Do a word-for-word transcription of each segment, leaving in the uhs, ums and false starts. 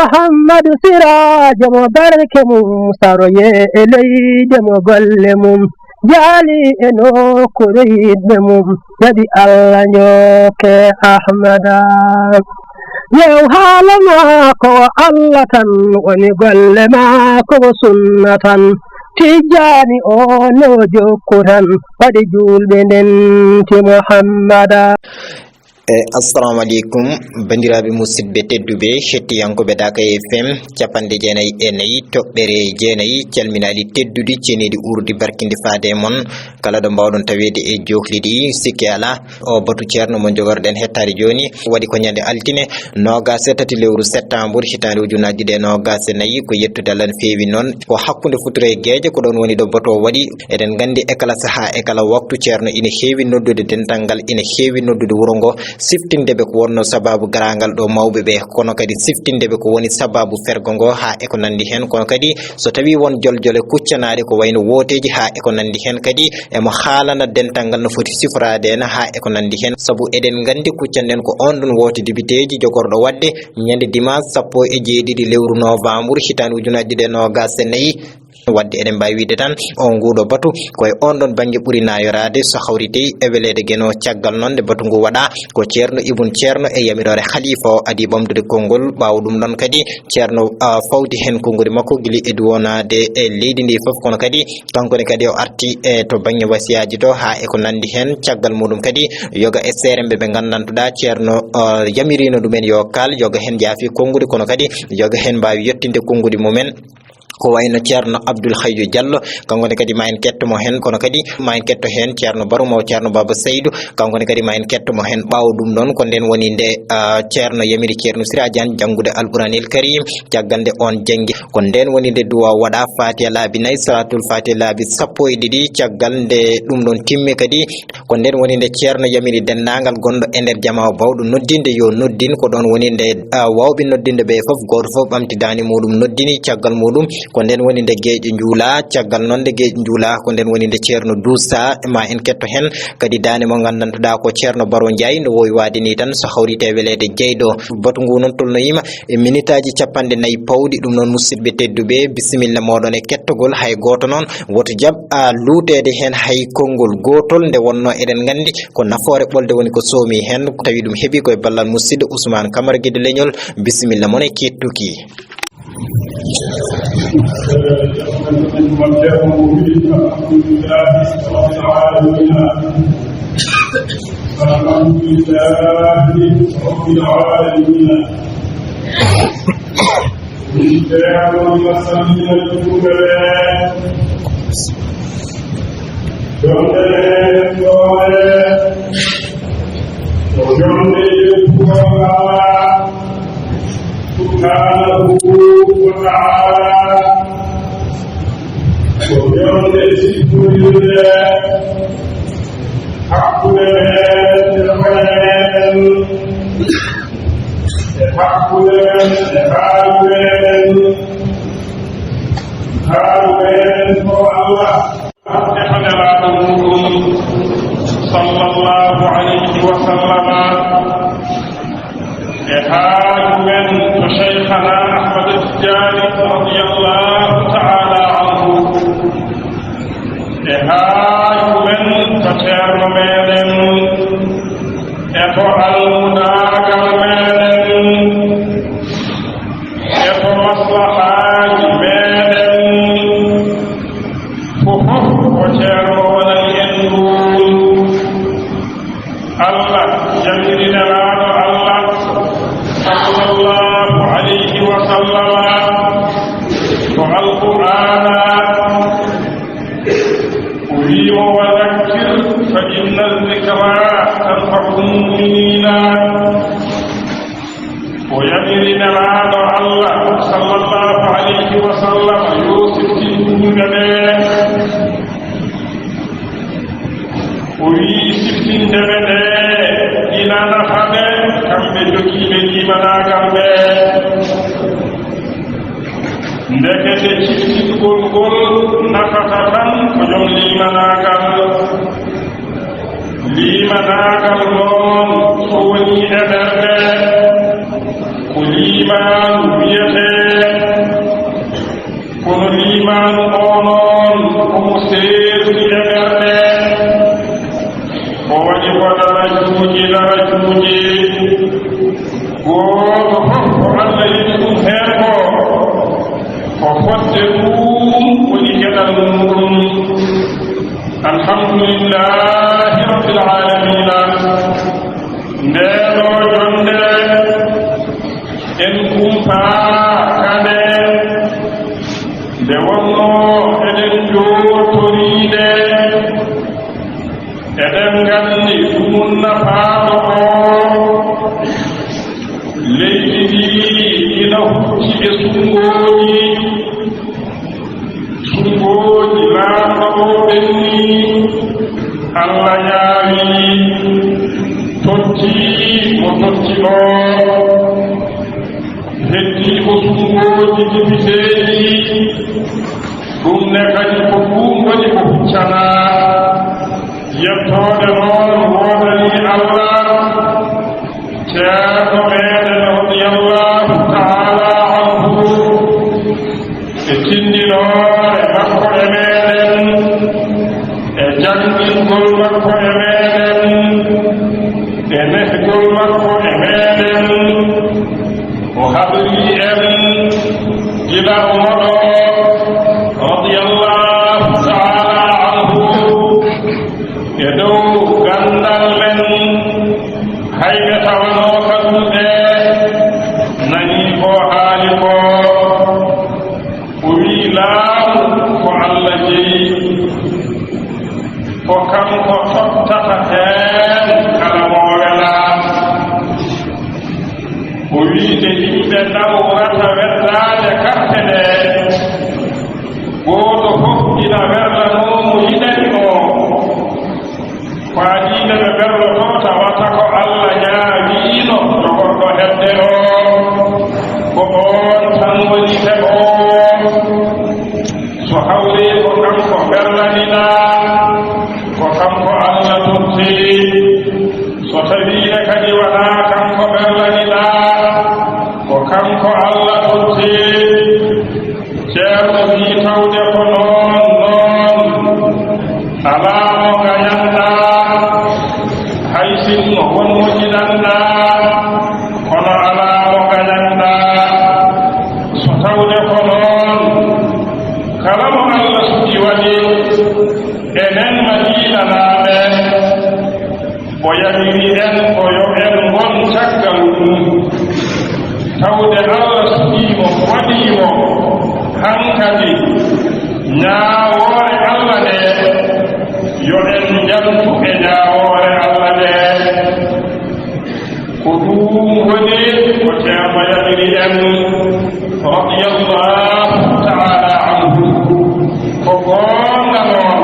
Muhammadu Siraajo mo barke mum saroye e leyde mo golle mum jaali e nokkuure yiɗɓe mum, jaɓi Allah njokke Ahmada. Yew haala maako o Allah tan woni golle maako o sunna tan. Tijjaani o no jokku tan waɗi juulɓe ndenti Muhammada. E assalamu aleykum, banndiraaɓe musidɓe tedduɓe hettiyankooɓe Dakar F M capanɗe jeenayi e nayi toɓɓere jeenayi, calminaali tedduɗi, ceeniiɗi, uurdi, barkindi faade e mon kala ɗo mbaawɗon taweede e jokli ɗi. Sikke alaa, o batu ceerno mo njogorɗen hettaade jooni waɗi ko ñande altine, noogaas e tati lewru septembre, hitaande ujunaaji ɗiɗi e noogaas e nayi. Ko yettude Allah no feewi noon, ko hakkunde Futura e Geeje, ko ɗoon woni ɗo batu o waɗi. Eɗen nganndi e kala sahaa, e kala waktu, ceerno ina heewi noddude dental ngal, ina heewi noddude wuro ngo, siftinde ɓe ko wonnoo sabaabu garaangal ɗo mawɓe ɓe, kono kadi siftinde ɓe ko woni sabaabu fergo ngo, haa e ko nanndi heen. Kono kadi so tawii won joljole kuccanaaɗe ko wayno wooteeji, haa e ko nanndi heen, kadi emo haalana dental ngal no foti siforaade en, haa e ko nanndi heen. Sabu eɗen nganndi kuccanɗen ko oon ɗoon woote debiteeji jogorɗo waɗde ñande dimanche sappo e jeeɗiɗi lewru novembre, hitaande ujunaaji ɗiɗi e noogaas e nayi. Wadde eɗen mbaawi wiide tan, o nguuɗo batu ko e oon ɗoon bannge ɓuri naayoraade, so hawritee e weleede Geno. Caggal noon nde batu ngu waɗaa, ko ceerno Ibun Ceerno e yamiroore haliifa o adii ɓamtude konngol. Ɓaawo ɗum ɗoon kadi, ceerno, ah, fawti heen konngudi makko gila e duwonaade e leydi ndi fof, kono kadi kanko ne kadi o arti e to bannge wasiyaaji to, haa e ko nanndi heen. Caggal muɗum kadi, yoga e seeremɓe ɓe nganndantuɗaa ceerno, ah, yamiriino ɗumen yo kaal, yoga heen njaafi konngudi, kono kadi yoga heen mbaawi yettinde konngudi mumen. Ko wayno ceerno Abdoul Hayyu Diallo, kanko ne kadi ma en ketto mo heen, kono kadi ma en ketto heen ceerno Baro Maw, ceerno Baba Seydou, kanko ne kadi ma en ketto mo heen. Ɓaawo ɗum ɗoon, ko ndeen woni nde, ah, ceerno yamiri ceerno Sira Diagne janngude Alquranil Karim, caggal nde oon janngi. Ko ndeen woni nde duwaaw waɗaa, Faatiha laabi nayi, Salaatul Faatiha laabi sappo e ɗiɗi, caggal nde ɗum ɗoon timmi kadi, ko ndeen woni nde ceerno yamiri denndaangal gonɗo e nder jamaa o baawɗo noddinde yo noddin. Ko ɗoon woni nde, ah, waawɓe noddinde ɓe fof, gooto fof ɓamti daande muɗum noddini. Caggal muɗum, ko ndeen woni nde geeƴo njuulaa. Caggal noon nde geeƴo njuulaa, ko ndeen woni nde ceerno duusaa. Ma en ketto heen kadi daande mo nganndantuɗaa ko ceerno Baro Ndiaye, no woowi waade ni tan, so hawritee weleede jeyɗo. Batu ngu noon tolnoyiima e minitaaji capanɗe nayi pawɗi. Ɗum noon, musidɓe tedduɓe, bisimilla mooɗon e kettogol. Hay gooto noon woto jaɓ, a, luuteede heen hay konngol gootol, nde wonnoo eɗen nganndi ko nafoore ɓolde woni ko soomi heen. Tawi ɗum heɓi ko e ballal musidɗo Ousmane Camara Gede Leñol. Bisimilla mon e kettuki. الحمد لله رب العالمين. الحمد لله رب العالمين. Ceerno Masamba Tunkara, jonde ɗoore, ko jonde yettude Allah subhanahu wa ta'ala, ko jonde siftorinde hakkunde men e hoore men, e hakkunde men e haalu men, haalu men ko Allah. Arde ko Nelaaɗo muɗum, sallallahu alayhi wa sallama, e haaju men to Shaykhana Ahmad Tijjani radiyallahu ta'ala anhu, e haaju men to ceerno meɗen, e to almudaagal meɗen, e to maslahaaji meɗen, fof ko ceerno wonani en ɗum. Allah yamiri Nelaaɗo Allah, sallallahu alayhi wa sallama, ko Alqur'aana, o wi'i mo: "Wa dhakkir fa inna dhikra tanfa'ul mu'miniina." O yamiri Nelaaɗo Allah, sallallahu alayhi wa sallam, yo siftin julɓe ɓe. O wi'i siftinde ɓe nde ina nafa ɓe, kamɓe jogiiɓe liimanaagal ɓe. Ndekete ciftingol ngol nafata tan ko jom liimanaagal. Liimanaagal noon so wonii e ɓerɗe, ko Liimaanu wiyetee, kono liimaanu oo noon, omo seerti e ɓerɗe. O waɗi ko darajuuji, darajuuji. Gooto fof ko Alla yiɗi ɗum heen ko, ko fodde ɗum woni geɗal muuɗum. Alhamdulillahi Rabbil Aalamiina. Ndee ɗoo jonnde en kumpaaka nde, nde wonnoo eɗen jootorii nde, eɗen nganndi ɗum nafaaɗo oo. Leydi ndii ina hucci e sunngooji. Sunngooji Laamɗo oo ɓenni, Alla ñaawi, totti mo totti oo. Heddii ko sunngooji dipiteeɗi, ɗum ne kadi ko ɗum waɗi ko huccanaa. Yettoode noon woodanii Alla. Ceerno meeɗen radiyallahu taala anhu, e tinndinoore makko e meeɗen, e janngingol makko e meeɗen, e nehgol makko e meeɗen, o habrii en gila o moɗo radiyallahu taala anhu. E dow ganndal men, hay ɓe tawanoo ka ɗum ɓe nanii ko haali ko. O wiyi laamu ko Alla jeyi, ko kanko tottata heen kala mo o welaa. O wiyi nde yimɓe ndawrata werlaade kaɓɓe ɗe, gooto fof ina werlanoo mo yiɗani o. Ko adii nde ɓe berlotoo tawata ko Alla ñaawiino jogorɗo hedde o, ko oon tan woni heɓoowo. So hawrii ko kanko berlaniɗaa, ko kanko Alla totti. So tawii ne kadi wanaa kanko berlaniɗaa, ko kanko Alla totti. Ceerno wii tawde ko noon, noon, alaa mo ngañanɗaa, hay sinno won mo jiɗanɗaa, kono alaa mo ngañanɗaa. So tawde ko noon, kala mo Alla suɓi waɗi, enen Madiinanaaɓe, o yamiri en ko yo en ngon caggal mum, tawde Alla suɓii mo, waɗii mo hankadi ñaawoore Alla nde, yo en njantu e ñaawoore Alla nde. Ko ɗum woni ko Ceerno yamiri en, radiyallahu taala anhu. Ko goonga noon,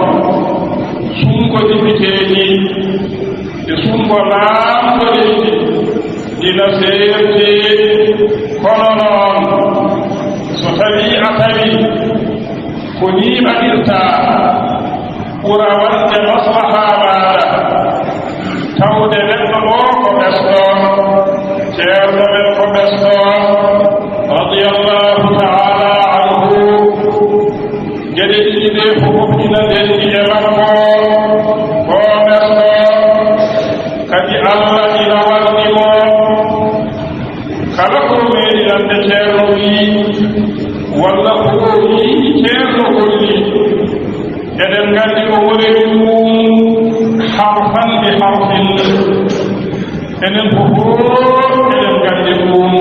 sunngo dipiteeji e sunngo laamɗo leydi ina seerti, kono noon, so tawii a tawii ko nii waɗirtaa, ɓura waɗde maslahaa maaɗa, tawde neɗɗo oo ko ɓesɗo, ceerno men ko ɓesɗo, radiyallahu taala anhu. Geɗe ɗiɗi ɗee fof ina ndenndi e makko, ko ɓesɗo, kadi Alla ina walli mo. Kala ko meeɗi nande ceerno wii, walla ko o yii ceerno holli, eɗen nganndi o woni ɗum harfan bi harfin. Enen fof eɗen nganndi ɗum.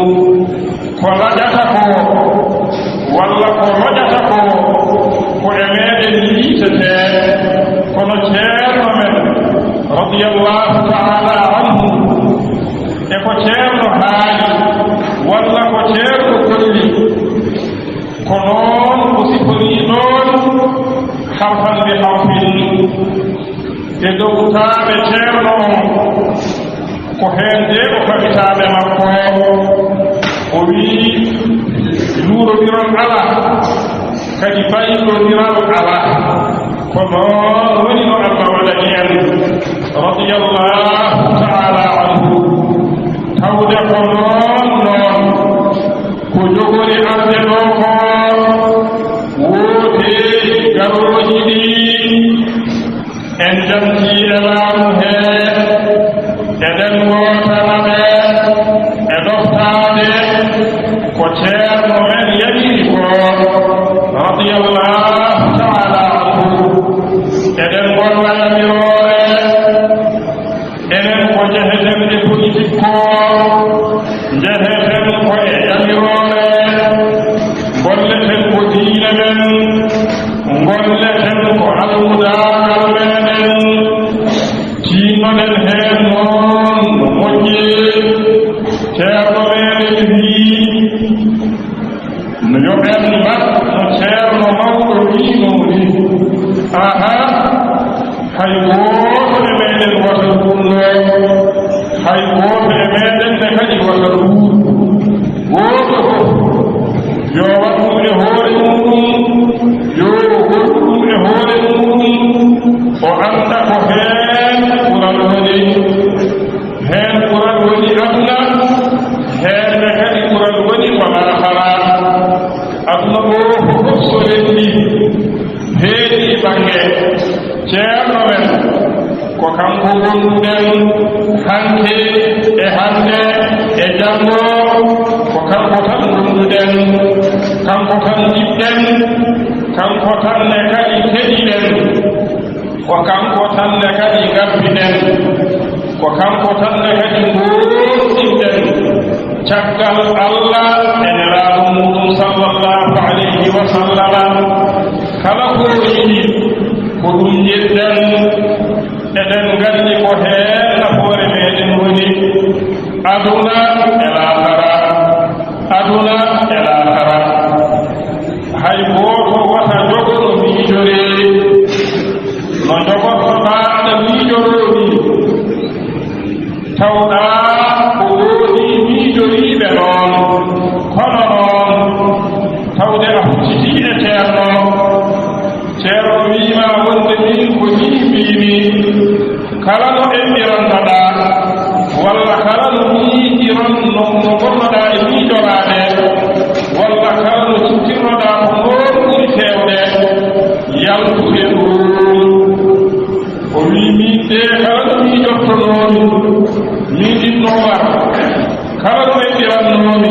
Ko laƴata ko, walla ko roƴata ko, ko e meeɗen yiitetee, kono ceerno men, radiyallahu taala anhu, e ko ceerno haali, walla ko ceerno holli, ko noon o siforii ɗoon, harfan bi harfin. E dow taaɓe ceerno on, ko heen de o fawi taaɓe makko. O wiyi, luurondiral alaa, kadi baylondiral alaa. Ko noon woni no Alla waɗani en, radiyallahu taala anhu. Tawde ko noon, noon, Jogori arde ɗo ko wooteeji garooji ɗi en janti e laamu he, eɗen ngootana ɓe e ɗoftaade ko ceerno men yamiri ko, radiyallahu taala anhu. Eɗen ngolla yamiroore. Enen ko njeheten e politique ko, njeheten ko e yamiroore, ngolleten ko diine men, ngolleten ko almudaagal meɗen, tiinnoɗen heen noon no moƴƴi. Ceerno meɗen wii, no yo en mbat no ceerno mawɗo wiinoo ni. Aha, hay gooto e meɗen wata ɗumno, hay gooto e meɗen ne kadi wata ɗum. Gooto fof yo waɗ ɗum e hoore muɗum, yo goɗɗum e hoore muɗum, o annda ko heen ɓural woni. Heen ɓural woni aduna, heen ne kadi ɓural woni ko laakara. Aduna o fof so renndi, heedi bannge ceerno men, ko kanko wonduɗen hanki e hannde e janngo, ko kanko tan wonduɗen, kanko tan njiɗɗen, kanko tan ne kadi keɗiɗen. Ko kanko tan ne kadi ngabbiɗen, ko kanko tan ne kadi ngoonɗinɗen caggal Allah e Nelaaɗo muɗum sallallahu alayhi wa sallam. Kala ko o yiɗi ko ɗum njiɗɗen, eɗen nganndi ko heen nafoore meɗen woni, aduna e laakara, aduna e laakara. Hay gooto wata jogo no miijoree, no jogortoɗaa aɗa miijoroo nii. Tawɗaa ko woodii miijoriiɓe noon, kono noon, tawde a huccitii e ceerno, ceerno wii ma wonde miin ko nii mbiimi. Kala no enɗirannoɗaa, walla kala no miijiron-, no, no ngonnoɗaa e miijoraade, walla kala no cikkinnoɗaa ko noon ɓuri feewde, yaltu e ɗum. O wii, miin de, kala no miijottonoomi, miin Ibnu Umar, kala no enɗirannoomi,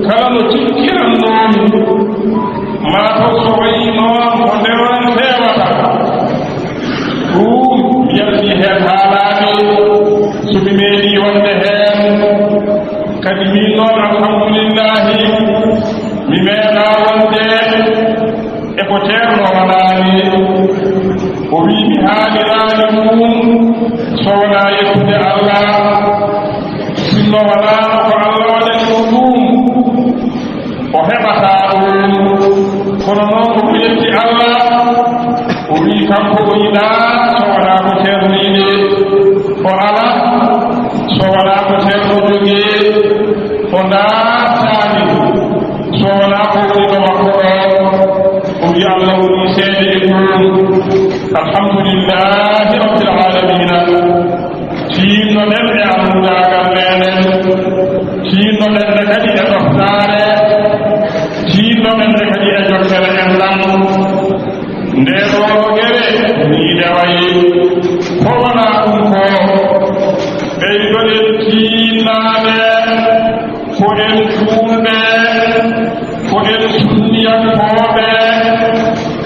kala no cikkirannoomi, maa taw so wayii noon ko nde noon feewata. Ɗum mi yaltii heen haalaani, so mi meeɗii wonde heen. Kadi miin noon, alhamdulillahi, mi meeɗaa wonde e ko ceerno waɗaani. O wii mi haaliraani ɗum so wonaa yettude Allah. Sinno wonaa ko Allah waɗani mo ɗum, o heɓataa ɗum. Kono noon, o yetti Allah, o wii kanko o yiɗaa so wonaa ko ceerno yiɗi, o alaa so wonaa ko ceerno jogii, o ndaartaani so wonaa ko woni ɗo makko ɗo. O wii Allah wonii seede e ɗum. Alhamdulillahi rabbil alamina. Tiinnoɗen e almudaagal meɗen, tiinnoɗen nde kadi e ɗoftaare, tiinnoɗen nde kadi e jokkere enɗam. Ndee ɗoo gere nii nde wayi, ko wonaa ɗum ko, ɓeydoɗen tiinnaade. Ko en juulɓe, ko en sunniyankooɓe,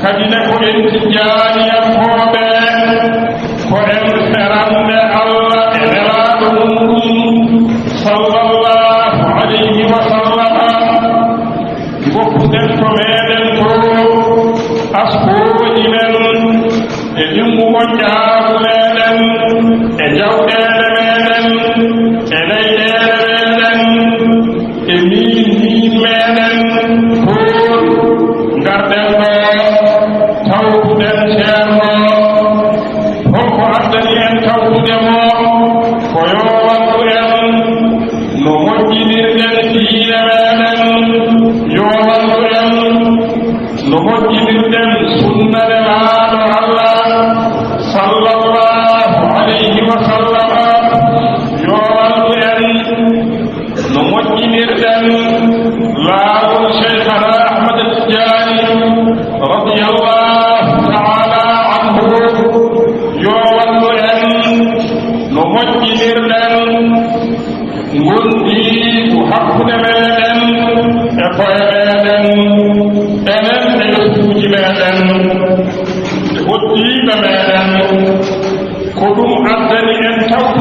kadi ne ko en tijjaaniyankooɓe, ko en feranɓe Allah e Nelaaɗo mum ɗum, sallallahu alayhi wa sallam. Ngoppuɗen to meɗen to askooji men, e limmu moƴƴaagu meɗen, e jawɗeele meɗen, e leyɗeele meɗen, e miin miin meɗen, toon ngarɗen ɗo, tawtuɗen ceerno. Holko addani en tawtude mo? Ko yo wallu en no moƴƴinirɗen diine meɗen, yo wallu en no moƴƴinirɗen sunna Nelaaɗo Allah, sallallahu alayhi wa sallam, yo wallu en no moƴƴinirɗen laa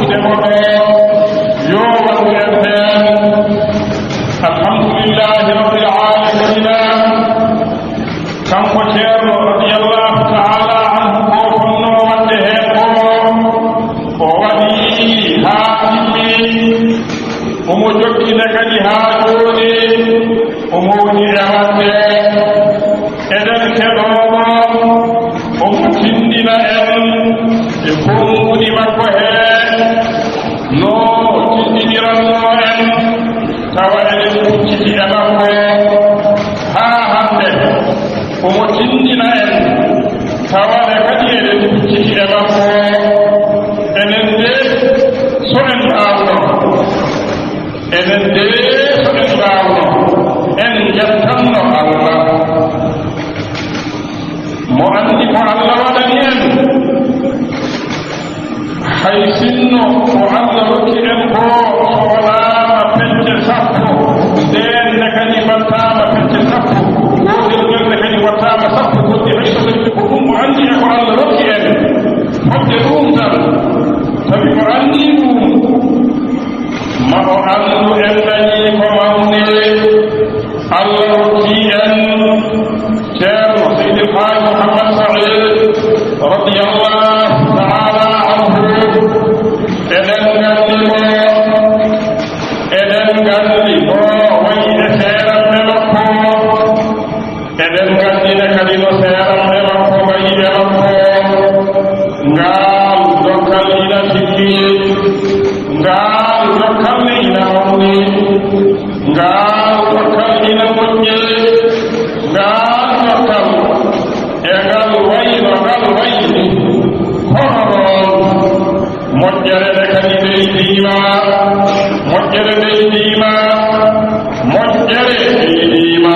Ɗe mo ɗo, yo waɗu en heen. Alhamdulillahi Rabbil Aalamiina. Kanko Ceerno radiyallahu taala anhu ko fotnoo waɗde heen ko, o waɗi haa timmi. Omo jokkina kadi haa jooni, omo woni e waɗde. Eɗen keɗoo mo, omo tinndina en e konnguɗi makko heen, no tinndinirannoo en, tawa eɗen kucciti e makko haa hannde. Omo tinndina en, tawa ne kadi eɗen kucciti e makko. Enen de, so en mbaawno, enen de, so en mbaawno, en njettanno Allah. Mo anndi ko Allah waɗani en. Hay sinno ko Allah rokki en ko, so waɗaama pecce sappo, ndeen ne kadi waɗtaama pecce sappo, gootel ngel ne kadi waɗtaama sappo goɗɗi, hay so tawii ko ɗum o anndi e ko Allah rokki en. Fodde ɗum tan, tawi o anndi ɗum, ma o anndu en dañii ko mawni. Allah rokki en Ceerno Seydi El Haaji Muhammad Sa'iid radiyallahu taala anhu. Eɗen nganndi mo, eɗen nganndi mo wayi e seeranɓe makko. Eɗen nganndi ne kadi no seeranɓe makko mbayi e makko. Ngaal dokkal ina timmi, ngaal dokkal ne ina mawni, ngaal dokkal ina moƴƴi, ngaal dokkal e ngal wayi no ngal wayi ni. Kono noon, moƴƴere nde kadi ɓeydiima, moƴƴere ɓeydiima, moƴƴere ɓeydiima.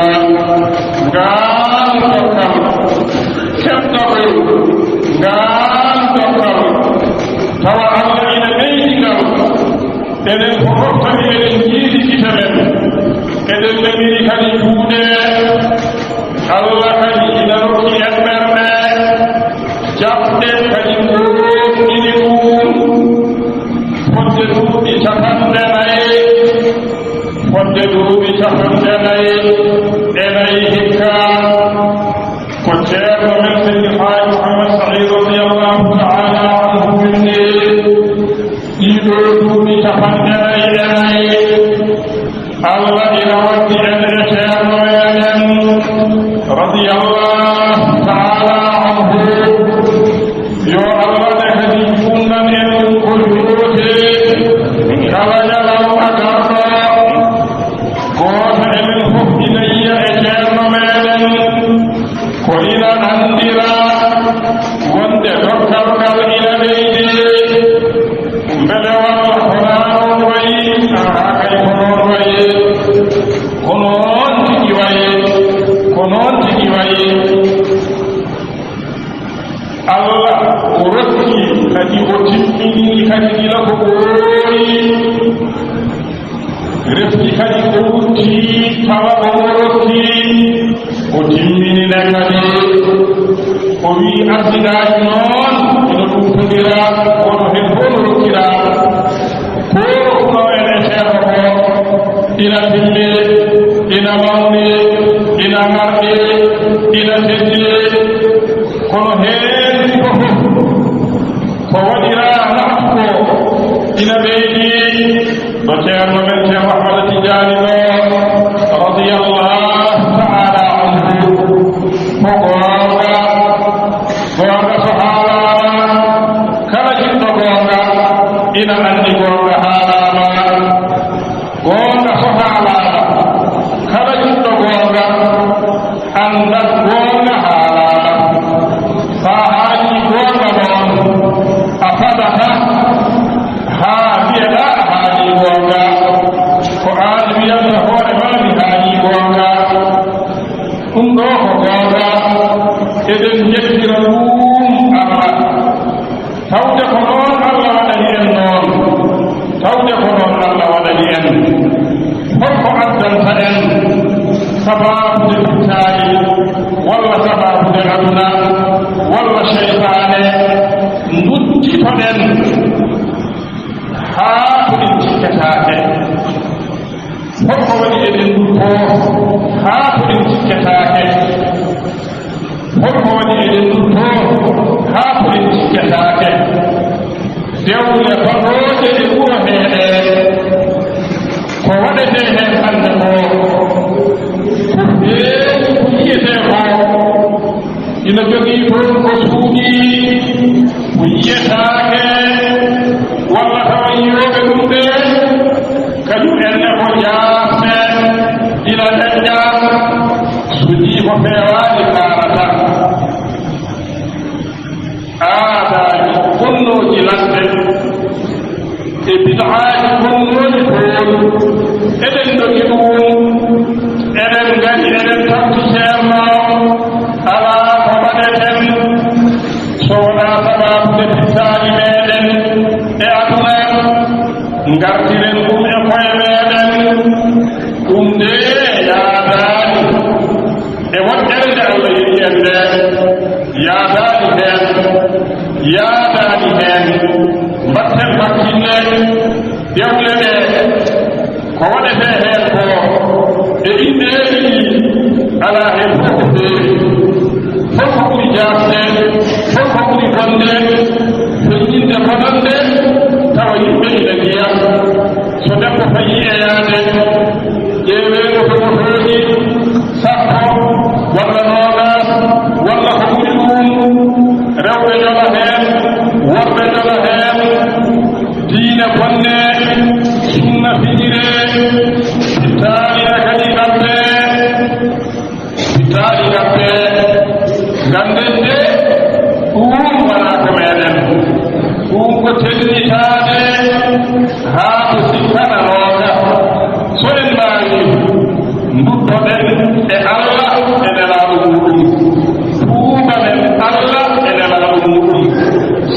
Ngaal dokkal keddagol, ngaal dokkal tawa Allah ina ɓeydi ngal. Enen fof tawi eɗen njiidi gite men, eɗen memiri kadi juuɗe. Allah kadi ina rokki en ɓerɗe jaɓɗe kadi ngoonɗini ɗum. Fodde duuɓi capanɗe nayi, fodde duuɓi capanɗe nayi e nayi hikka, ko Ceerno men Seydi Haaji Muhammad Sa'iid radiyallahu taala anhu winndi. Ɗiɗo duuɓi capanɗe nayi e nayi, Allah ina waddi en e Ceerno meɗen radiyallahu taala anhu. Yo Allah ne kadi juutnan en ɗum ko joote. Kala ñalawma garɗo, gooto e men fof ina yiya e Ceerno meɗen. Ko ina anndira wonde dokkal ngal ina ɓeydi. Mbele walla ko noon wayi? Ahaa kay, ko noon wayi. Ko noon tigi wayi. Ko noon tigi wayi. Allah o rokki kadi, o timmini kadi gila ko ɓooyi. Refti kadi o rutti tawa omo rokki, o timmini ne kadi. O wi'i arsigaaji noon ina ɗuuɗondira, gooto heen fof no rokkira. Ko rokkunoo en e Ceerno ko ina timmi, ina mawni, ina ŋarɗi, ina teddi. Kono heen ɗi fof ko waɗiraa naɓtu ko ina ɓeydi. No Ceerno men Ceerno Ahmada Tijaani ɗo, radiyallahu taala anhu, ko goonga, goonga so haalaama, kala jiɗɗo goonga ina anndi goonga haalaama. Goonga so haalaama, kala jiɗɗo goonga anndat goonga haalaama. So a haalii goonga noon, a fadata haa mbiyeɗaa a haalii goonga. Ko aan wiyanta hoore maa mi haalii goonga. Ɗum ɗo ko goonga. Eɗen njettira ɗum Allah. Tawde ko noon Allah waɗani en noon, tawde ko noon Allah waɗani en, hol ko addanta en sabaabude pittaali, walla sabaabude aduna, walla seytaane? Nduttitoɗen, Haa ko en cikkataake? Holko waɗi eɗen ndutto haa ko en cikkataake? Holko waɗi eɗen ndutto haa ko en cikkataake? Dewle baɗooje e wuro hee ɗee, ko waɗetee heen hannde koo, ko feeñi, ko yiyetee koo, ina jogii toon ko suuɗii, ko yiyetaake, walla tawa yiyooɓe ɗum ɓee, kañum en ne ko jaasɓe, ina dañƴa, so yii ko feewaani, kaarata. Aadaaji bonnooji ladde e bid'aaji bonnooji toon, eɗen ndogi ɗum, eɗen ngari, eɗen tawti ceerno, alaa ko mbaɗeten so wonaa sabaabu nde pittaali meeɗen e aduna, ngartiren ɗum e koye meeɗen. Ɗum ndee yaadaani e moƴƴere nde Allah yiɗi en ndee, yaadaani heen, yaadaani heen. Mbaɗten hakkille, dewle ɗee, ko waɗetee heen koo, e inneeji ɗi, alaa heen fof ko feewi. Holko ɓuri jaasde? Holko ɓuri bonde? Feññinde bonannde, tawa yimɓe ina njiya. So debbo fayii e yaade, ƴeewee oto motooji sappo walla noogaas walla ko ɓuri ɗum, rewɓe njola heen, worɓe njola heen, diine bonne, sunna fijiree, pittaali na kadi ngabbee. Pittaali ngabbee, ngannden de, ɗum wonaa ko meeɗen. Ɗum ko tellitaade haa ko sikkananooka. So en mbaawii, nduttoɗen e Allah e Nelaaɗo muuɗum. Tuubanen Allah e Nelaaɗo muuɗum,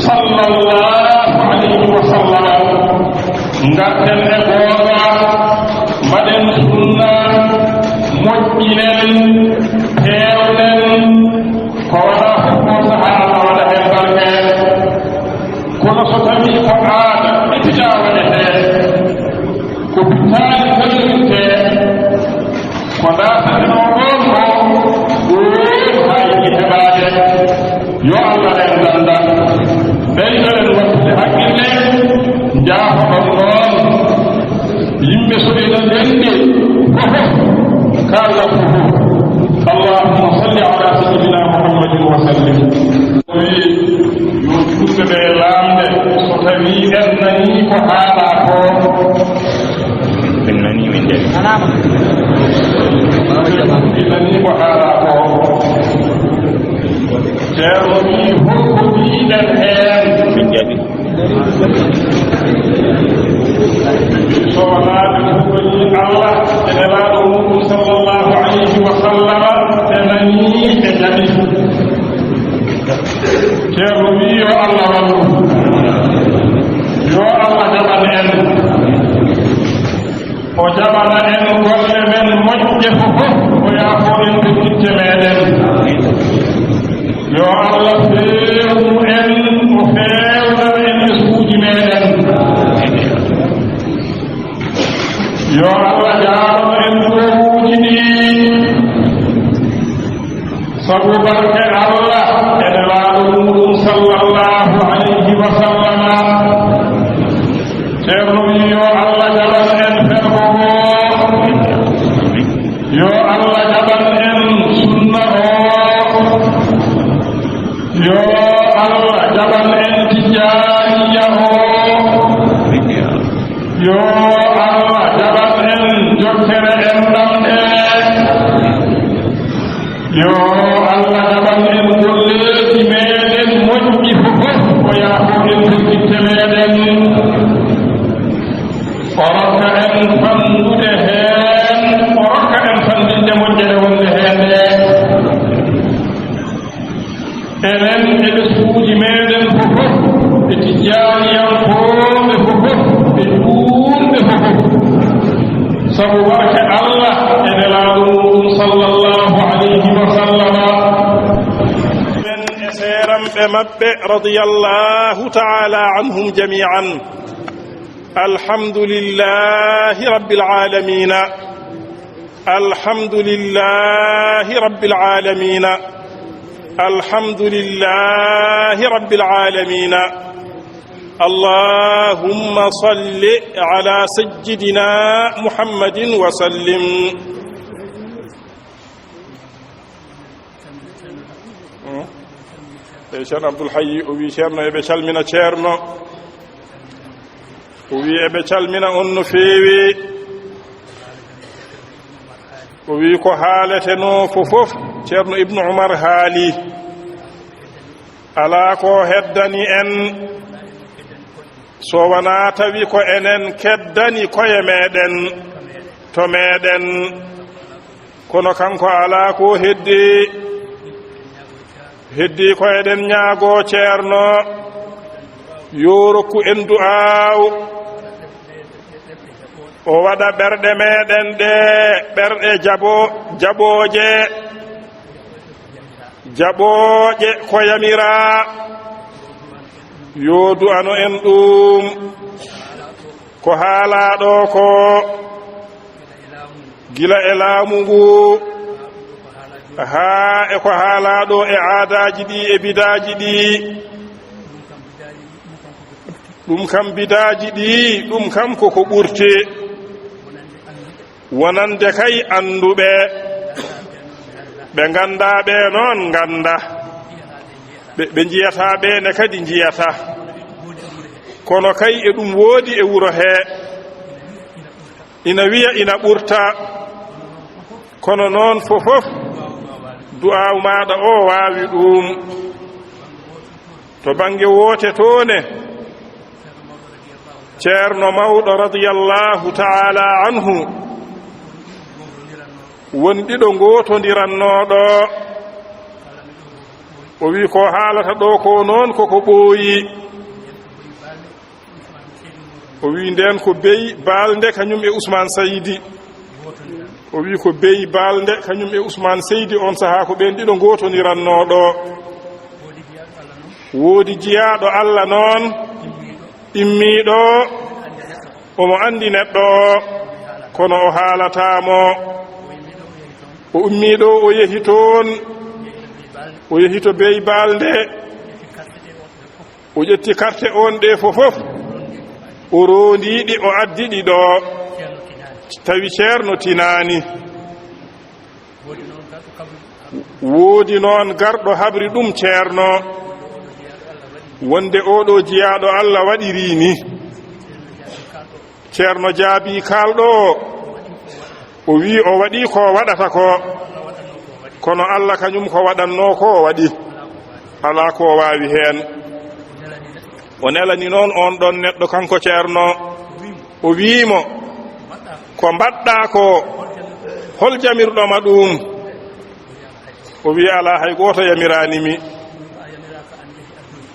sallallahu alayhi wa sallam. Ngarten e goonga, mbaɗen sunna, moƴƴinen, peewnen, ko wonaa fof ko sahaa Allah waɗa heen barke. Kono so tawii ko aada, ɓepitaa waɗetee, ko pittaali gollirtee, ko ndaartatenoo ɗoon ko, ɗoon haa yiɗi heɓaade. Yo Allah reendan ɗam. Ɓeydoɗen wattude hakkille, njaafoɗon noon yimɓe so ina ndenndi fof, kaalda fof. Allahumma salli ala sayyidina Muhammadin wa sallim. Wi, yo juutɓe ɓe laamde, so tawii en nanii ko haalaa ko. En nanii, min njaɓi. En nanii ko haalaa ko. Ceerno wii, holko mbiiɗen heen? Min njaɓi. So wonaa ɓe kuɓɓanii Allah e Nelaaɗo muuɗum, sallallahu alayhi wa sallama, ɓe nanii, ɓe njaɓi. Ceerno wii, yo Allah wallu. Yo Allah jaɓan en. O jaɓana en golle men moƴƴe fof, o yaafoo en peccirɗe meeɗen. Yo Allah feewnu en, o feewnana en ɓesnguuji meeɗen. Yo Allah jaarano en duwawuuji ɗi. Sabu barke Allah e Nelaaɗo muuɗum, sallallahu alayhi wa sallam. Ceerno wii, yo Allah jaɓan en fergo ngo. Yo Allah jaɓan en sunna o. Yo Allah jaɓan en tijjaaniya o. Yo Allah jaɓan en jokkere enɗam nde. Yo Allah jaɓan en golleeji meeɗen moƴƴi fof, o yaafo en peccirɗe meeɗen. O rokka en fannude heen, o rokka en fanndinde moƴƴere wonde heen nde. Enen e ɓesnguuji meeɗen fof, e tijjaaniyankooɓe fof, e juulɓe fof. Sabu barke Allah e Nelaaɗo muuɗum, sallallahu alayhi wa sallam. Men e seeramɓe maɓɓe, radiyallahu ta'ala anhum jami'an. الحمد لله رب العالمين. الحمد لله رب العالمين. الحمد لله رب العالمين. اللهم صل على سيدنا محمد وسلم. E Ceerno Abdul Hayyi, o wi Ceerno eɓe calmina Ceerno. O wi eɓe calmina on no feewi. O wi ko haaletenoo fof fof, Ceerno Ibnu Umar haali. Alaa ko heddani en, so wonaa tawi ko enen keddani koye meɗen, to meɗen. Kono kanko alaa ko heddi. Heddi ko eɗen ñaago Ceerno, yo rokku en du'aaw. O waɗa ɓerɗe meɗen ɗe, ɓerɗe jabo-, jaɓooje, jaɓooje ko yamira. Yo du'ano en ɗum. Ko haalaaɗo ko, gila e laamu ngu, haa e ko haalaaɗo e aadaaji ɗi e bidaaji ɗi. Ɗum kam bidaaji ɗi, ɗum kam ko ko ɓurti. Wonande kay annduɓe, ɓe nganndaa ɓe noon ngannda. Ɓe, ɓe njiyataa ɓe ne kadi njiyataa. Kono kay e ɗum woodi e wuro he. Ina wiya ina ɓurta. Kono noon fof fof, du'aaw maaɗa o waawi ɗum. To bannge woote to ne, Ceerno Mawɗo radiyallahu ta'ala anhu, won ɗiɗo ngootondirannooɗo. O wi ko haalata ɗo ko noon koko ɓooyi. O wi ndeen ko Bey Balde kañum e Ousmane Seydi. O wi ko Bey Balde kañum e Ousmane Seydi, on sahaa ko ɓeen ɗiɗo ngootondirannoo ɗo. Woodi jiyaaɗo Allah noon, immiiɗo, omo anndi neɗɗo o, kono o haalataa mo. O ummii ɗo, o yehi toon, o yehi to Bey Balde. O ƴetti karte on ɗe fof fof, o roondii ɗi, o addi ɗi ɗo, tawi Ceerno tinaani. Woodi noon garɗo habri ɗum Ceerno, wonde oɗo jiyaaɗo Allah waɗirii ni. Ceerno jaabii kaalɗo o, o wii o waɗii ko waɗata ko, kono Allah kañum ko waɗannoo ko o waɗi, alaa ko o waawi heen. O nelani noon oon ɗoon neɗɗo, kanko Ceerno, o wii mo, "Ko mbaɗɗaa ko, hol jamirɗo ma ɗum?" O wii, "Alaa, hay gooto yamiraani mi."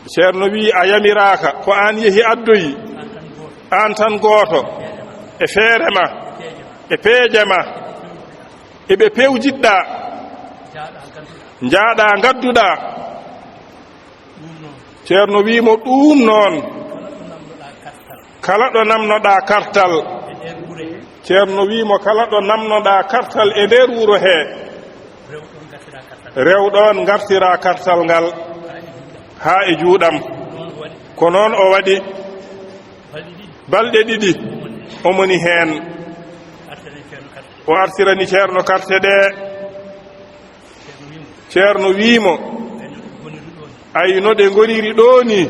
Ceerno wii, "A yamiraaka, ko aan yehi addoyi, aan tan gooto, e feere ma, e peeje ma, e ɓe pewjitɗaa, njaaɗaa ngadduɗaa." Ceerno wii mo, "Ɗuum noon, kala ɗo namnoɗaa kartal." Ceerno wii mo, "Kala ɗo namnoɗaa kartal e nder wuro he, rew ɗoon ngartiraa kartal ngal haa e juuɗam." Ko noon o waɗi. Balɗe ɗiɗi, o moni heen. O artirani Ceerno karte ɗe. Ceerno wii mo, "Ay, no ɗe ngoniri ɗo ni?"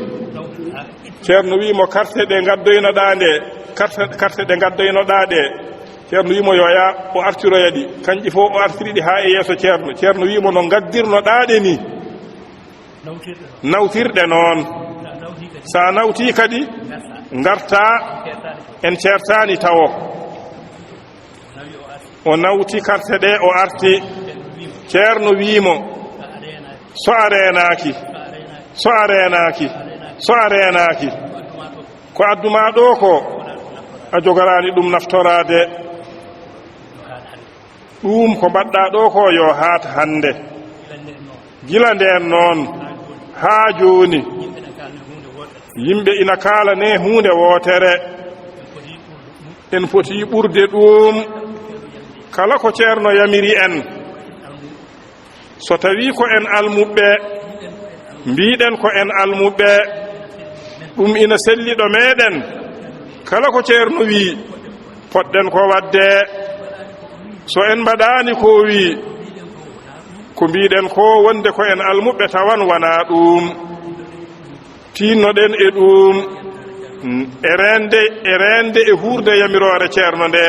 Ceerno wii mo, "Karte ɗe ngaddoynoɗaa nde, karte, karte ɗe ngaddoynoɗaa ɗe." Ceerno wii mo, "Yo yaa, o artiroya ɗi." Kanƴe fof o artiri ɗi haa e yeeso Ceerno. Ceerno wii mo, "No ngaddirnoɗaa ɗe ni?" Nawtirɗe noon. Sa nawtii kadi, ngartaa, en ceertaani tawo. O nawti karte ɗe, o arti. Ceerno wii mo, "So a reenaaki, so a reenaaki, so a reenaaki, ko addu ma ɗo ko, a jogoraani ɗum naftoraade." Ɗuum ko mbaɗɗaa ɗo ko yo haat hannde. Gila ndeen noon haa jooni, yimɓe ina kaalane huunde wootere. En poti ɓurde ɗum kala ko Ceerno yamiri en. So tawii ko en almuɓɓe, mbiɗen ko en almuɓɓe, ɗum ina selli ɗo meɗen. Kala ko Ceerno wii, potɗen ko waɗde. So en mbaɗaani ko wii, ko mbiɗen ko wonde ko en almuɓɓe tawan wonaa ɗum. Tiinnoɗen e ɗum, e reende, e reende e huurde yamiroore Ceerno nde.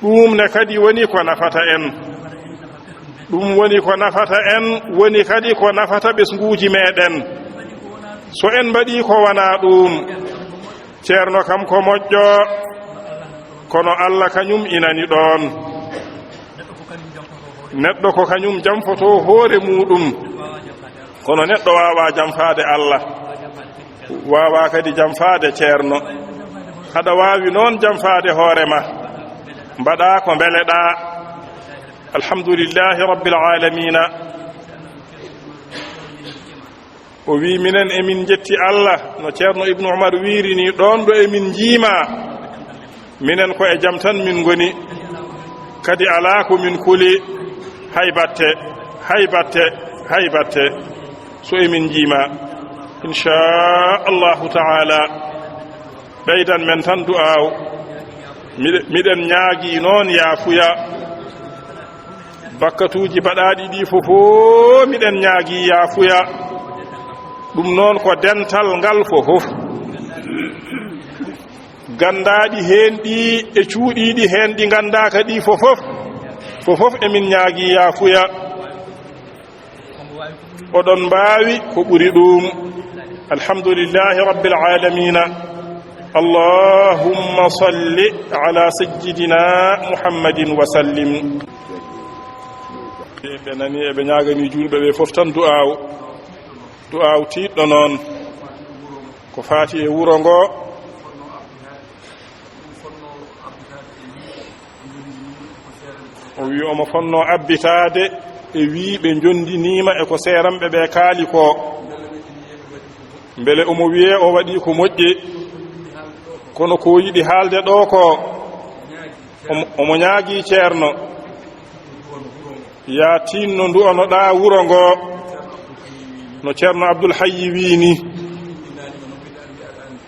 Ɗum ne kadi woni ko nafata en. Ɗum woni ko nafata en, woni kadi ko nafata ɓesnguuji meɗen. So en mbaɗii ko wonaa ɗum, Ceerno kam ko moƴƴo, kono Alla kañum inani ɗoon. Neɗɗo ko kañum jamfotoo hoore muuɗum, kono neɗɗo waawaa jamfaade Alla, waawaa kadi jamfaade Ceerno. Aɗa waawi noon jamfaade hoore ma, mbaɗaa ko mbeleɗaa. Alhamdulillahi Rabbil Aalamiina. O wii, minen emin njetti Alla, no Ceerno Ibnu Umar wiiri ni, ɗoon ɗo emin njiima, minen ko e jam tan min ngoni, kadi alaa ko min kuli, hay batte, hay batte, hay batte, so emin njiima. Inchaa Allahu taala, ɓeydan men tan du'aaw. Miɗe-, miɗen ñaagii noon yaafuya. Bakkatuuji baɗaaɗi ɗi fof, miɗen ñaagii yaafuya. Ɗum noon ko dental ngal fof. Ganndaaɗi heen ɗi e cuuɗiiɗi heen ɗi nganndaaka ɗi fof, fof emin ñaagii yaafuya. Oɗon mbaawi ko ɓuri ɗum. Alhamdulillahi Rabbil Aalamiina. Allahumma salli ala sayyidina Muhammadin wa sallim. Ɓe nani eɓe ñaagani juulɓe ɓe fof tan du'aaw, du'aaw tiiɗɗo noon ko faati e wuro ngo. O wi omo fonnoo abbitaade e wii ɓe njonndiniima e ko seeranɓe ɓe kaali ko. Mbele omo wiyee o waɗii ko moƴƴi. Kono ko yiɗi haalde ɗo ko, omo, omo ñaagii Ceerno. Yaa tiinno ndu'anoɗaa wuro ngo, no Ceerno Abdul Hayyi wii ni.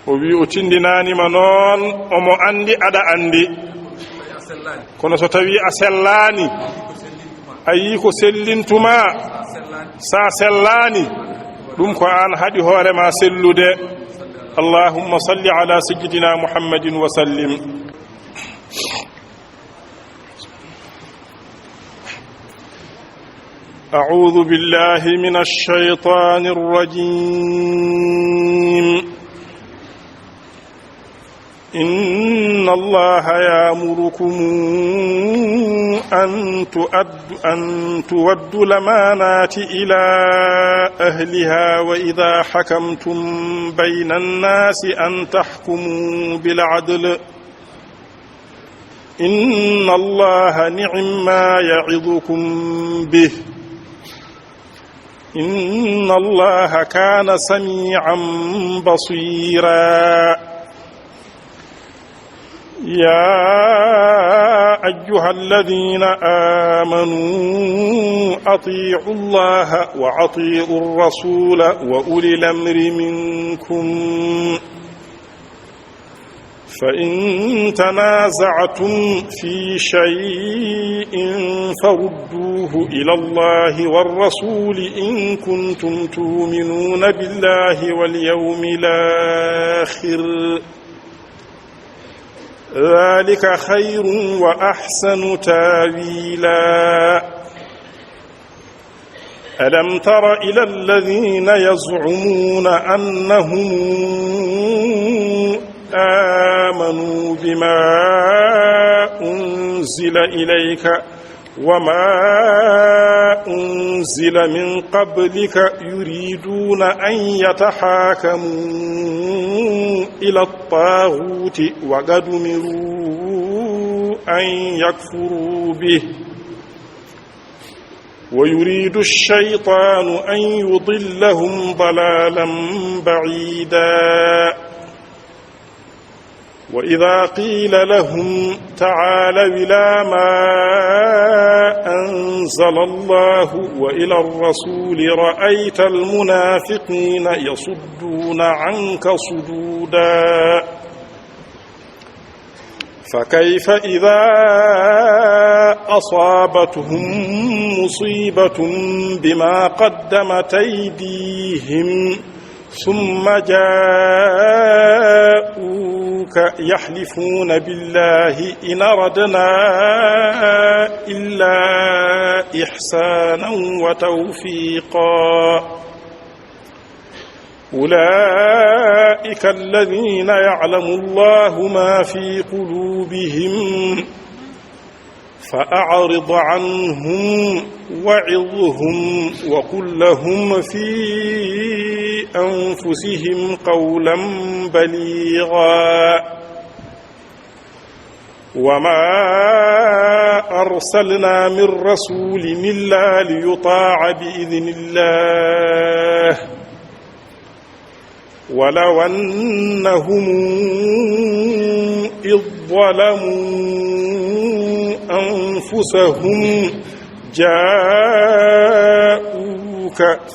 O wii o tindinaani ma noon, omo anndi aɗa anndi. Kono so tawii a sellaani, a yii ko sellintuma, sa sellaani, ɗum ko aan haɗi hoore ma sellude. Allahumma salli ala sayyidina Muhammadin wa sallim. أعوذ بالله من الشيطان الرجيم. إن الله يأمركم أن تؤد-، أن تؤدوا الأمانات إلى أهلها وإذا حكمتم بين الناس أن تحكموا بالعدل. إن الله نعم ما يعظكم به. إن الله كان سميعا بصيرا. يا أيها الذين آمنوا أطيعوا الله وأطيعوا الرسول وأولي الأمر منكم. فإن تنازعتم في شيء فردوه إلى الله والرسول إن كنتم تؤمنون بالله واليوم الآخر، ذلك خير وأحسن تأويلا. ألم تر إلى الذين يزعمون أنهم آمنوا بما أنزل إليك وما أنزل من قبلك يريدون أن يتحاكموا إلى الطاغوت وقد أمروا أن يكفروا به ويريد الشيطان أن يضلهم ضلالا بعيدا. وإذا قيل لهم تعالوا إلى ما أنزل الله وإلى الرسول رأيت المنافقين يصدون عنك صدودا. فكيف إذا أصابتهم مصيبة بما قدمت أيديهم ثم جاءوك يحلفون بالله إن أردنا إلا إحسانا وتوفيقا. أولئك الذين يعلم الله ما في قلوبهم فأعرض عنهم وعظهم وقل لهم في أنفسهم قولا بليغا. وما أرسلنا من رسول إلا ليطاع بإذن الله ولو أنهم إذ ظلموا أنفسهم جاءوك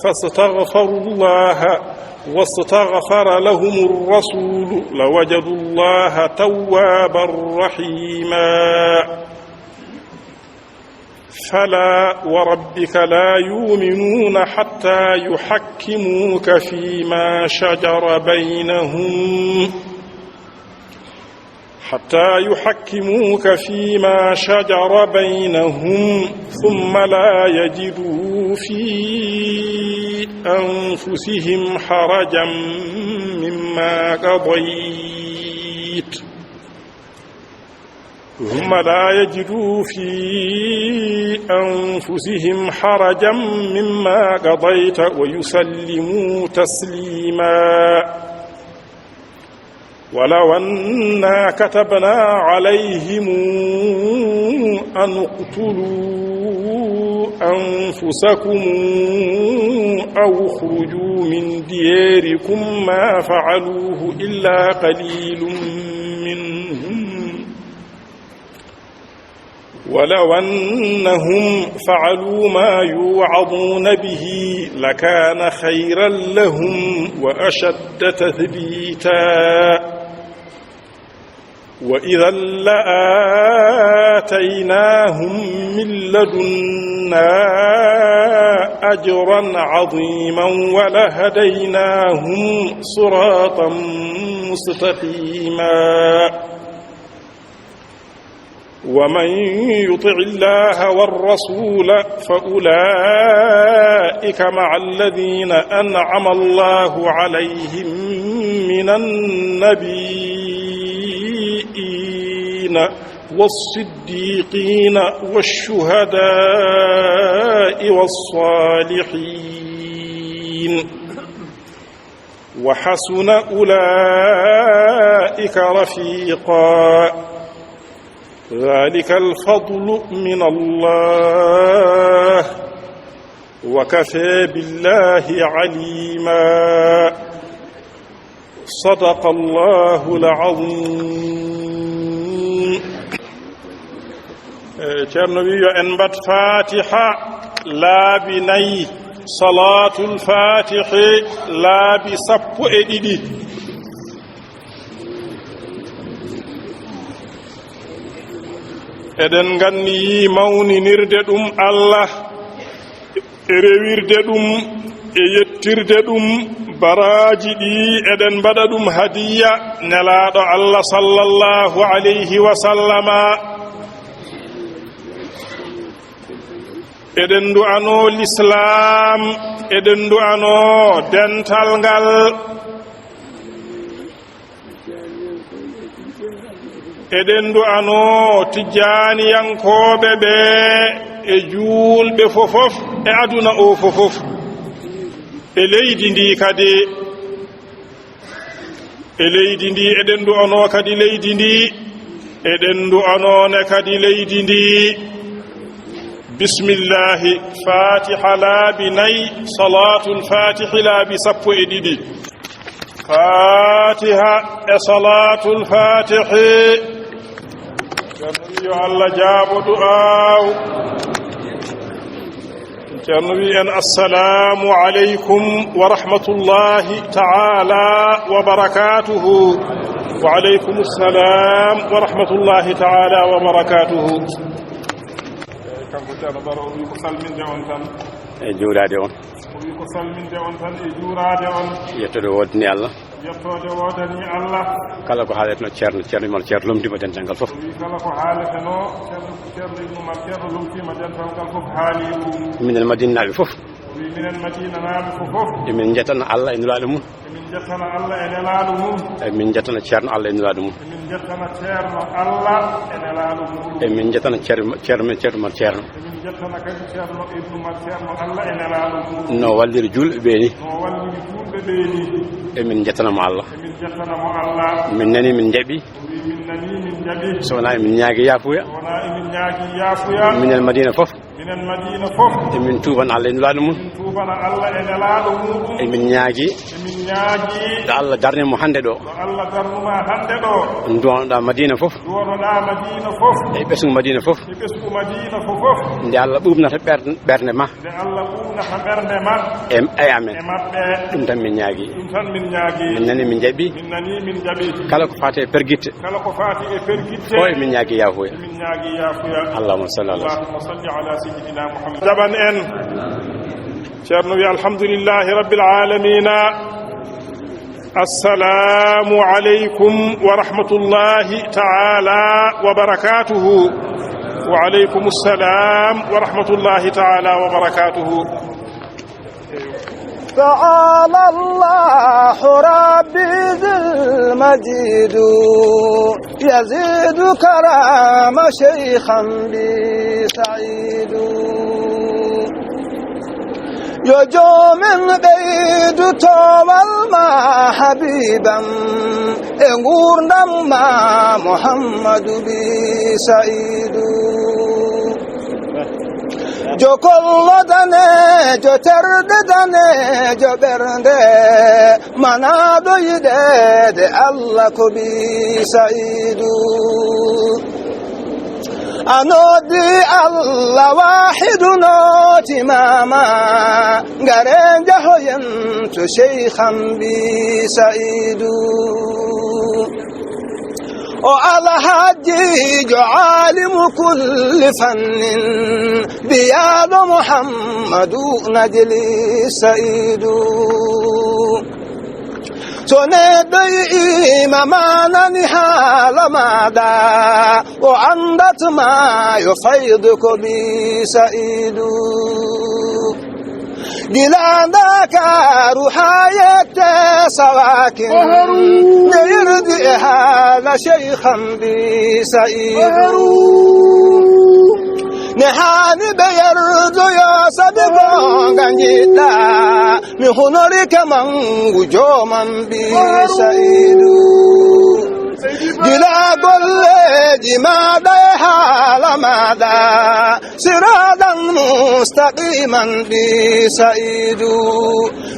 فاستغفروا الله واستغفر لهم الرسول لوجدوا الله توابا رحيما. فلا وربك لا يؤمنون حتى يحكموك فيما شجر بينهم، حتى يحكموك فيما شجر بينهم ثم لا يجدوا في أنفسهم حرجا مما قضيت ثم لا يجدوا في أنفسهم حرجا مما قضيت ويسلموا تسليما. ولو أنا كتبنا عليهم أن اقتلوا أنفسكم أو اخرجوا من دياركم ما فعلوه إلا قليل منهم ولو أنهم فعلوا ما يوعظون به لكان خيرا لهم وأشد تثبيتا. وإذا لآتيناهم من لدنا أجرا عظيما ولهديناهم صراطا مستقيما. ومن يطع الله والرسول فأولئك مع الذين أنعم الله عليهم من النبيين والصديقين والشهداء والصالحين وحسن أولئك رفيقا. ذلك الفضل من الله وكفى بالله عليما. صدق الله العظيم. Eh, Ceerno wi yo en mbat Fatiha laabi nayi, Salaatul Fatihi laabi sappo e ɗiɗi. Eɗen nganniyi mawninirde ɗum Allah, e rewirde ɗum, e yettirde ɗum, baraaji ɗi eɗen mbaɗa ɗum hadiya Nelaaɗo Allah sallallahu alayhi wa sallama. Eɗen ndu'anoo Lislaam, eɗen ndu'anoo dental ngal. Eɗen ndu'anoo Tijjaaniyankooɓe ɓe e juulɓe fofof e aduna o fofof. E leydi ndi kadi, e leydi ndi, eɗen ndu'anoo kadi leydi ndi, eɗen ndu'anoo ne kadi leydi ndi. Bismillahi, Fatiha laabi nayi, Salaatul Fatihi laabi sappo e ɗiɗi. Fatiha e salatul fatihi. Ceerno wi yo Allah jaabo du'aaw. Ceerno wi en assalamu aleykum wa rahmatullahi ta'ala wa barakatuhu. Wa aleykum assalam wa rahmatullahi ta'ala wa barakatuhu. Kanko Ceerno Baro o wi ko salminde on tan. E juuraade on. O wi ko salminde on tan e juuraade on. Yettude woodani Allah. Yettoode woodani Allah. Kala ko haaletno Ceerno, Ceerno Ibnu Umar Ceerno lomtiima dental ngal fof. O wi kala ko haaletno Ceerno, Ceerno Ibnu Umar Ceerno lomtiima dental ngal fof haali ɗum. Minen Madinanaaɓe fof. O wi minen Madinanaaɓe fof fof. Emin njettana Allah e Nulaaɗo mum. Emin njettana Allah e Nelaaɗo mum. Emin njettana Ceerno Allah e Nulaaɗo mum. Emin njettana Ceerno Allah e Nelaaɗo mum. Emin njettana Ceerno, Ceerno men Ceerno Umar Ceerno. Emin njettana kadi Ceerno Ibnu Umar Ceerno Allah e Nelaaɗo mum. No walliri juulɓe ɓe ni. No walliri juulɓe ɓe ni. Emin njettana mo Allah. Emin njettana mo Allah. Min nani, min njaɓi. O wi min nani, min njaɓi. So wonaa emin ñaagi yaafuya. So wonaa emin ñaagi yaafuya. Minen Madina fof. Minen Madina fof. Emin tuubana Allah e Nulaaɗo mum. Emin tuubana Allah e Nelaaɗo muɗum. Emin ñaagi. Emin ñaagi. Ɗo Allah darni mo hannde ɗo. Ɗo Allah darnuma hannde ɗo. Duwanoɗaa Madina fof. Duwanoɗaa Madina fof. E ɓesngu Madina fof. E ɓesngu Madina fof fof. Nde Allah ɓuuɓnata ɓer-, ɓernde ma. Nde Allah ɓuuɓnata ɓernde ma. E, e amen. E maɓɓe. Ɗum tan min ñaagi. Ɗum tan min ñaagi. Min nani, min njaɓi. Min nani, min njaɓi. Kala ko faati e pergitte. Kala ko faati e pergitte. Fof emin ñaagi yaafuya. Emin ñaagi yaafuya. Allahumma salli ala Allahumma salli ala sayyidina Muhammad. Jaɓan en. Ceerno wi alhamdulillahi rabbil alamina. Assalamu aleykum wa rahmatullahi ta'ala wa barakatuhu. Wa aleykum assalam wa rahmatullahi ta'ala wa barakatuhu. تعالى الله ربي ذي المجيد، يزيد كرم شيخا بي سعيد. Yo joomen ɓeydu toowal ma habiiban e nguurndam ma Muhammadu bi Sa'iidu. Jokollo daneejo, terɗe daneejo, ɓernde manaaɗo yiɗeede Allah ko bi Sa'iidu. A noddi Allah waahidu nootimaama, ngare njahoyen to Sheykhan bi Sa'iidu. O Alhajiijo aalimu kulli fannin, biyaaɗo Muhammadu najli Sa'iidu. So neɗɗo yi'iima ma nani haala maaɗa, o anndat ma yo faydu ko bi Sa'iidu. Gila Ndakaaru haa yette Sawakin, ne yerdi e haala Sheykhan bi Sa'iidu. Ne haani ɓe yerdoyo sabi goonga njiɗɗa, mi hunorike mangu jooman bi Sa'iidu. Gila golleeji maaɗa e haala maaɗa, siraaɗan mustaqiiman bi Sa'iidu.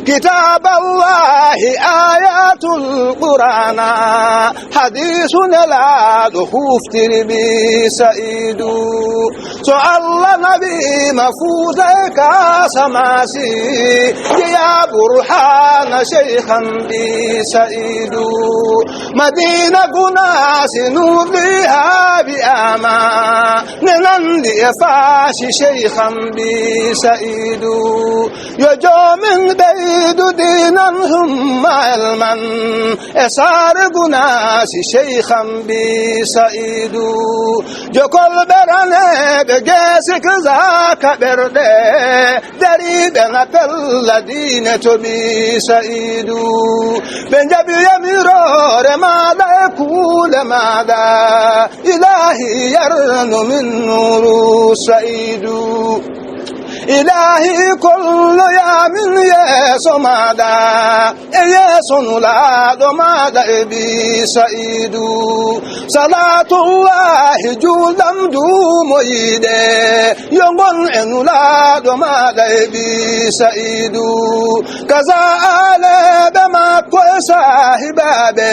Kitaaballahi ayatul Qur'aana, hadiisu Nelaaɗo huuftiri bi Sa'iidu. So Allah nawiima Fuuta e Kaasamaasi, jeyaa Burhaana Sheykhan bi Sa'iidu. Madiina Gunaasi nuurɗi haa wi'aama, ne nanndi e faasi Sheykhan bi Sa'iidu. Yo joomin ɓeydu diinan humma elman, e saare Gunaasi Sheykhan bi Sa'iidu. Jokolɓe raneeɓe geesik zaaka ɓerɗe, dariiɓe na pella diine to bi Sa'iidu. Ɓe njaɓi yamiroore maaɗa e kuule maaɗa, Ilaahi yarnu min nuuru Sa'iidu. Ilaahi, kolloyaa min yeeso maaɗa, e yeeso Nulaaɗo maaɗa e Ɓii Sa'iidu. Salaatullaahi, juulɗam duumoyiiɗe, yo ngon e Nulaaɗo maaɗa e Ɓii Sa'iidu. Kaza aaleeɓe makko e saahibaaɓe,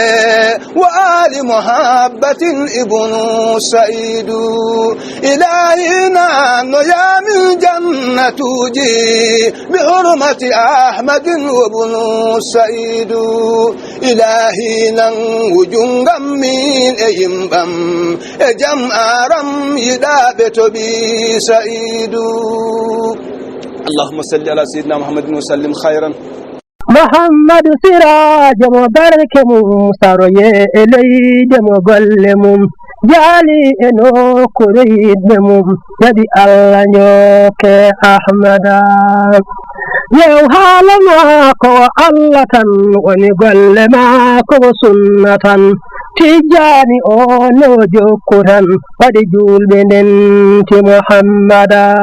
wa aali muhabbatin Ibnu Sa'iidu. Ilaahi, nannoyaa min jannatuuji, bi hurmati Ahmadin wa Ibnu Sa'iidu. Ilaahi, nangu junngam min e yimɓam, e jam'aaram yiɗaaɓe to Ɓii Sa'iidu. Allahumma salli ala sayyidina Muhammadin wa sallim khayran. Muhammadu Siraajo mo barke mum saroye e leyde mo golle mum jaali e nokkuure yiɗɓe mum, waɗi Allah njooke Ahmada. Yew haala maako o Allah tan woni golle maako o sunna tan. Tijjaani o no jokku tan waɗi juulɓe ndenti Muhammada.